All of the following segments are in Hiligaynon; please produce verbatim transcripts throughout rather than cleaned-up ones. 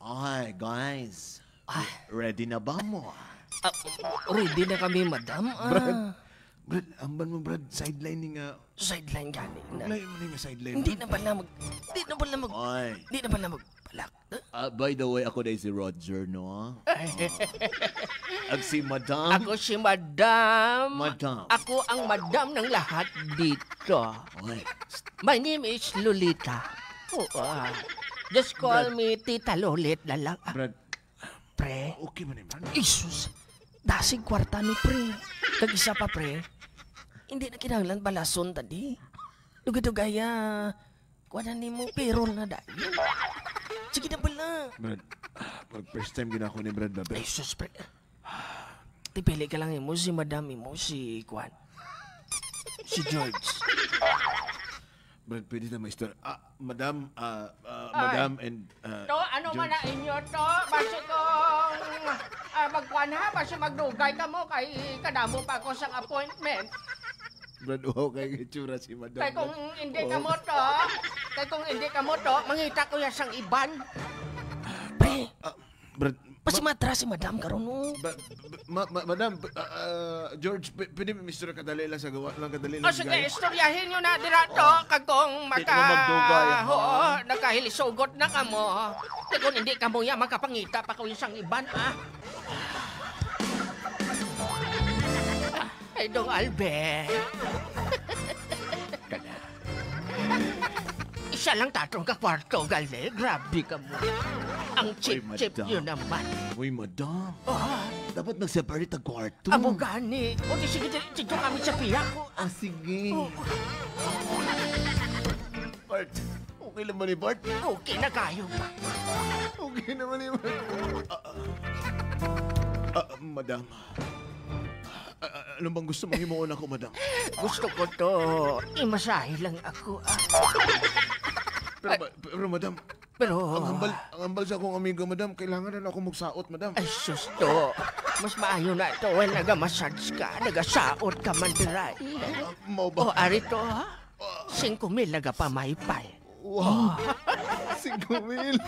Ay, guys. Ah. Ready na ba mo? Ah, ready na kami, madam. Ah. Brad, Brad, amban mo, Brad. Sideline ni nga. Sideline gani na. Wala mo ni nga sideline, Hindi Brad. na pala mag-, hindi na pala mag-, Ay. hindi na pala magbalak. Ah, by the way, ako na si Roger, no? Ay. Ah. Ag si Madam. Ako si Madam. Madam. Ako ang madam ng lahat dito. Oy. My name is Lolita. Oo, ah. Just call Brad. me Tita Lolit na lang. Ah, Brad. Pre. Okay man ni, Brad? Isus. Dasig kwarta ni, pre. Kag isa pa, pre. Hindi na kinahanglan balason, tadi. Dugay-dugay, ah. Kuha na nimo, payroll na dayon. Sige na bala. Brad, ah, pag first time gina ako ni Brad, ba, Brad? Ay, sus, pre. Tipili ka lang imo, si Madam imo, si Kwan. Si George. Brad, pwede na maistorya. Ah, Madam, ah, ah, Ay. Madam and, ah, To, ano man George. na inyo to? Basi kung, ah, magkuan ha, basi magdugay ka mo kay kadamo pa ako sang appointment. Brad, wow, kay itsura si Madam, Kay kung Brad. hindi ka Wow. mo to, kay kung hindi ka mo to, mangita ko ya sang iban. Pre, Ah, Brad, Basi ma- matra si Madam karon, oh. Ba-, ba-, ma-, ma-, madam, ah, ah, George, p-, pwede, mister, kadali lang sa gawa lang, kadali Oh, lang, sige, guys. istoryahin nyo na dira to, Oh. kag kung Di maka-, naman magdugay, ha? oo, nakahilisugot na kamo. Di kung hindi kamo ya, makapangita pa ko isang iban, ah. Ay, Dong Albert. Kana. Isa lang taton ka kwarto, gali. Grabe ka mo. Ang Uy, cheap-cheap madam. nyo naman. Uy, madam. Ah. Dapat nag-separate ang kwarto. Amo gani. O, di sige, di, dito kami sa piya ko. Ah, sige. Oh. Bart, okay lang ba ni Bart? Okay na kayo pa. Okay naman ni Bart. Ah, ah. Ah, madam. Ah, ah, ano bang gusto mong himuon ako, madam? Gusto ko to. Imasahe lang ako, ah. Pero, ma-, pero, madam, Pero ang hambal, ang hambal sa akong amiga, madam, kailangan na ako magsaot, madam. Ay, sus to. Mas maayo na ito when naga-massage ka, nagasaot ka man, diray. Ah, mao ba? O, ari to, ha? Singko mil nagapamaypay. Wow. Singko mil.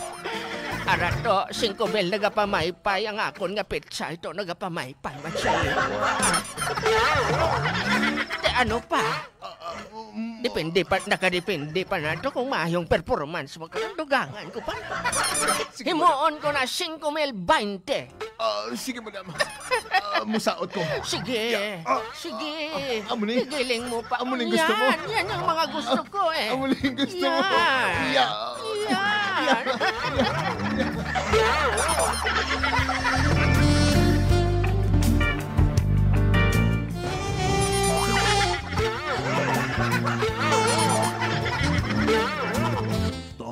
Ara to, singko mil nagapamaypay. Ang akon nga petsa ito, nagapamaypay man siya. Te, ano pa? Ah, ah, um, Depende pa, nakadepende pa na to kung maayong performance mo. Kaya dugangan ko pa. Sige, Himuon ko na singko mil bainte. Ah, sige, madam. Ah, musaot ko. Sige. Yeah. Ah, Sige. ah, amo ni? Gigiling mo pa. Amo ni gusto mo? Yan, yan ang mga gusto ko eh. Amo ni gusto mo? Yan. Yeah. Yan. To.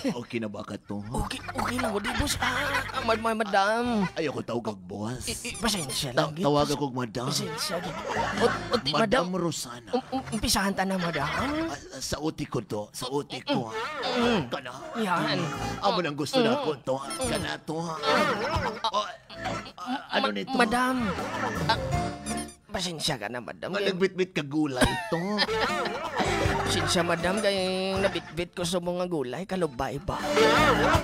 Okay na ba ka to? Okay, okay lang ko, di, boss. Ah, ah, ma-, ma-, madam. Ayaw ko tawag kag boss. I, i, pasensya Ta-, lang, gid. Tawag ako madam. Pasensya, gid. O, o, di, Madam madam. Rosana. Um, um, umpisahan ta na, madam. Ah, sa uti ko to, sa uti ko. Mm. Kana? Yan. Amo nang gusto Mm. nako to. Mm. Kana to. O, ah, ano Ma-, nito? madam. Ah, Pasensya ka na, madam. Nga nagbitbit ka gulay to. Pasensya, madam, kay nabitbit ko sa mga gulay, kalubay ba?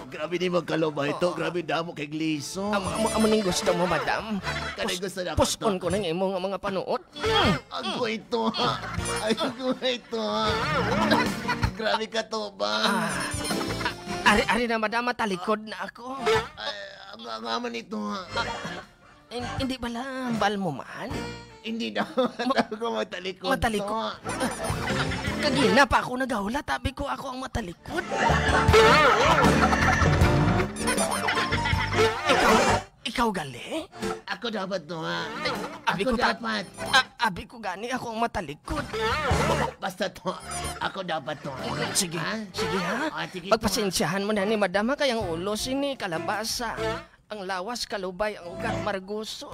Grabe ni magkalubay to. Oh. Grabe damo kay gliso. Amo, amo, amo ning gusto mo, madam? Kani Pus-, gusto na ko puson to. ko ng imo nga mga panuot. Mm. Agoy to, ha? Agoy to, ha? Grabe ka to ba? Ah. Ari, ari na, madam, matalikod na ako. Ay, ang, ang aman ito, ha? Ah. Hin-, hindi bala, hambal mo man? Hindi daw. Ma-, Tawag ko matalikod matalikod. to. Kagina pa ako nagahula, tabi ko ako ang matalikod. Ikaw, ikaw gali? Ako dapat to, ha? Ay, abi Ako ko ta-, dapat. a-, abi ko gani ako ang matalikod. Basta to, ako dapat to. Sige, Ha? sige, ha? Ah, sige to, ha? Pagpasensyahan mo na ni madam, ha, kay ang ulo sini kalabasa. Ang lawas kalubay, ang ugat marguso.